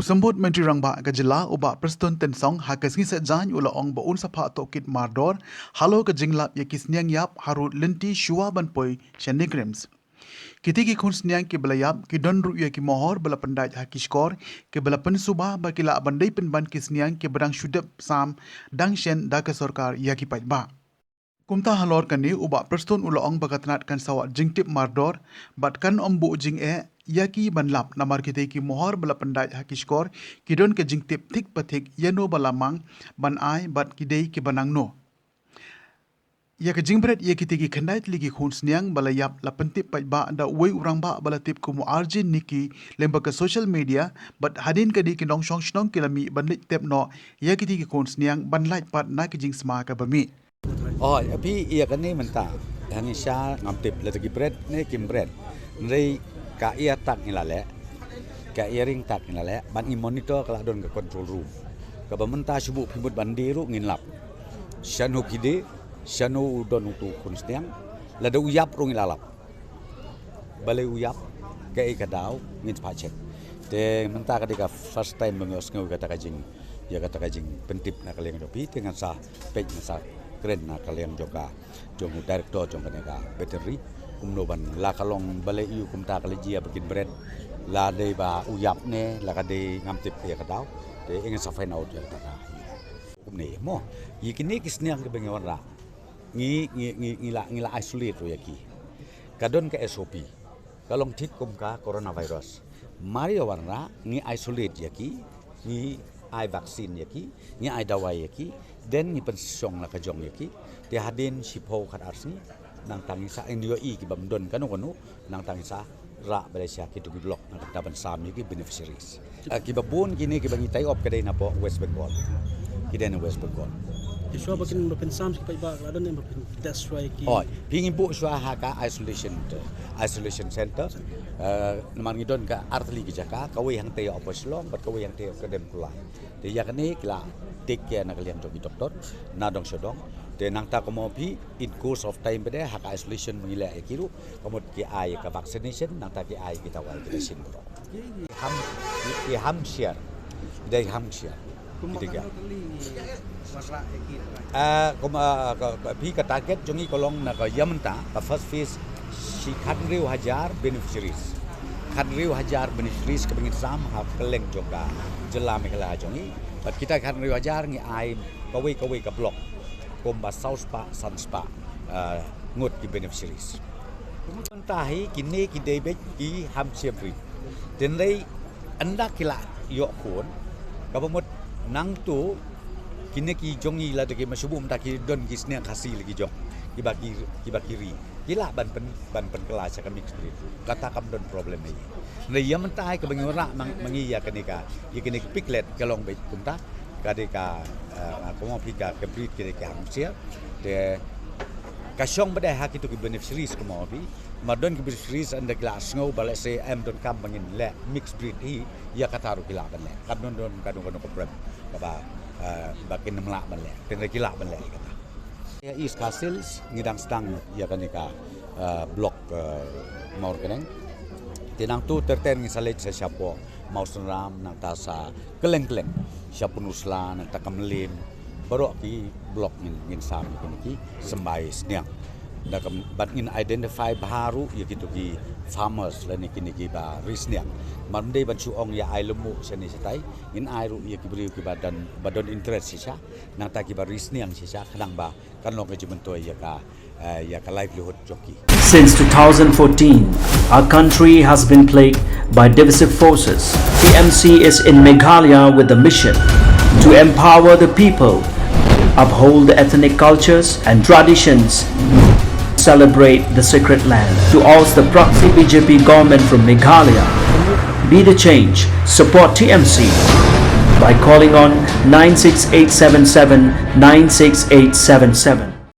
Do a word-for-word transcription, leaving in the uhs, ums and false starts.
Symbud Myntri Rangbah ka jylla u Bah Prestone Tynsong ha ka sngi Saitjaiñ u la ong ba un sa phah tohkit mardor halor ka jinglap ïa ki sniang ïap harud lynti shuwa ban poi sha NEIGRIHMS. Kitei ki khun sniang kiba la ïap ki don ruh ïa ki mohor ba la pyndait ha ki shkor kiba la pynsuba ba ki lah ban dei pynban ki sniang kiba dang shu dep sam dang shen da ka sorkar ïa ki paidbah. Kumta halor kane u Bah Prestone u la ong ba ka tnat kan sa wad jingtip mardor bad kan ym buh jingeh ïa ki ban lap namar kitei ki mohor ba la pyndait ha ki shkor ki don ka jingtip thik pa thik ïa no ba la mang ban ai bad ki dei kiba nangno. Ïa ka jingbret ïa kitei ki khyndai tylli ki khun sniang ba la ïap la pyntip paidbah da uwei u rangbah ba la tip kum u Arjin Nicky lyngba ka social media bad hadien ka dei ki nongshong shnong ki la mih ban leit tep noh ïa kitei ki khun sniang ban lait pat na ki jingsma kaba mih. Oh, phi ïa kane mynta. Hangne sha ngam tip lada ki bret ne kim bret. Hynrei ka ïa tak ngi la leh. Ka ïa ring tak ngi la leh. Ban ngi monitor ka la don ka control room. Kaba mynta shu buh phi mut ban die ruh ngin lap. Shano ki die, shano u don utu khun sniang. Lada u ïap ruh ngi la lap. Balei u ïap, kaei ka daw, ngin sa phah check. Te mynta ka dei ka first time ba nga ïohsngew ïa kata ka jing, ïa kata ka jingpyntip na ka liang jong phi, te ngan sa peit ngan sa kren na ka liang jong ka, jong u director jong kane ka veterinary. Kumno ban la ka long balei ïa u kumta ka la jia ba kin bret, la dei ba u ïap ne, la ka dei ngam tip ïa ka daw, te ngan sa find out ïa kata ka. Kumne mo, ïa kine ki sniang kiba ngi wanrah. Ngi, ngi, ngi, ngi la, ngi la isolate ruh ïa ki. Ka don ka S O P. Ka long thik kum ka coronavirus. Mar ïa wanrah, ngi isolate ïa ki, ngi ai vaccine ïa ki, ngi ai dawai ïa ki, then ngi pynshong la ka jong ïa ki. Te hadien shiphew khatar sngi, nangta ngi sa ïohi kiba ym don kano kano, nangta ngi sa rah bad sha kitu ki block na ka bynta ban sam ïa ki beneficiaries. Ah, kiba bun kine kiba ngi tie up ka dei na poh West Bengal. Ki dei na West Bengal. Ki shuwa ba kin, ba phin sam ki paidbah la don ne ba phin test shuwa ïa ki. Oh, phi ngi buh shuwa ha ka isolation, isolation center. Ah, namar ngi don ka ar tylli ki jaka, kawei hangtei ïa Upper Shillong bad kawei hangtei ïa Kdem Kulai. Te ïa kane ki la take care na ka liang jong ki doktor na dong sha dong. Te nangta kumno phi in course of time ba dei ha ka isolation ba ngi leh ïa ki ruh. Ka mut ki ai ka vaccination, nangta ki ai ki dawai ki vaccine baroh. Ki ham, ki Hampshire. Ki dei Hampshire. Kumba ki dei ka. Katno tylli ngi wanrah ïa ki? Ah, kumba, ah, ka, ka, phi ka target jong ngi ka long na ka ïa mynta, ka first phase shi khathynriew hajar beneficiaries. Khathynriew hajar beneficiaries kaba ngin sam ha kylleng jong ka jylla Meghalaya jong ngi. Bad kita khathynriew hajar ngi ai kawei kawei ka block. Kumba saw spah, san spah, ah, ngut ki beneficiaries. Mynta hi kine ki dei beit ki Hampshire breed. Hynrei ynda ki la ïoh khun, kaba mut nangtu kine ki jong ngi lada ki ma shu buh mynta ki don ki sniang Khasi la ki jong. Kiba ki, kiba ki ri. Ki lah ban pyn, ban pynkylla sha ka mixed breed. Kata kam don problem hi. Hynrei ïa mynta hi kaba ngi wanrah ma ngi ïa kane ka, ïa kane ka piglet ka long beit kumta. Ka dei ka, eh, kumno phi ka, ka breed ka dei ka Hampshire. Te ka shong ba dei ha kitu ki beneficiaries kumno phi. Mar don ki beneficiaries ynda ki la sngew ba lehse em donkam ba ngin leh mixed breed hi, ïa kata ruh ki lah ban leh. Kam don, don, ka don, ka don ka problem kaba, eh, ba kin ym lah ban leh. Te ynda ki lah ban leh ïa kata. Ïa East Khasi Hills ngi dang sdang ïa kane ka, eh, block, eh, Mawryngkneng. Te nangtu ter ter ngi sa leit sa shapoh Mawsynram, nangta sa kylleng kylleng, sha Pynursla, nangta Kamleng, baroh ki block ngin, ngin sam ïa kine ki symbai sniang. Da kam, bad ngin identify bha ruh ïa kitu ki farmers lane kine kiba ri sniang. Mar ym dei ban shu ong ïa ai lynti shane shatai, ngin ai ruh ïa ki briew kiba don, ba don interest shisha, nangta kiba ri sniang shisha, khnang ba kan long ka jingmyntoi ïa ka, eh, ïa ka livelihood jong ki. Since two thousand fourteen, our country has been plagued by divisive forces. T M C is in Meghalaya with the mission to empower the people, uphold the ethnic cultures and traditions, celebrate the sacred land. To oust the proxy B J P government from Meghalaya, be the change, support T M C by calling on nine six eight seven seven nine six eight seven seven.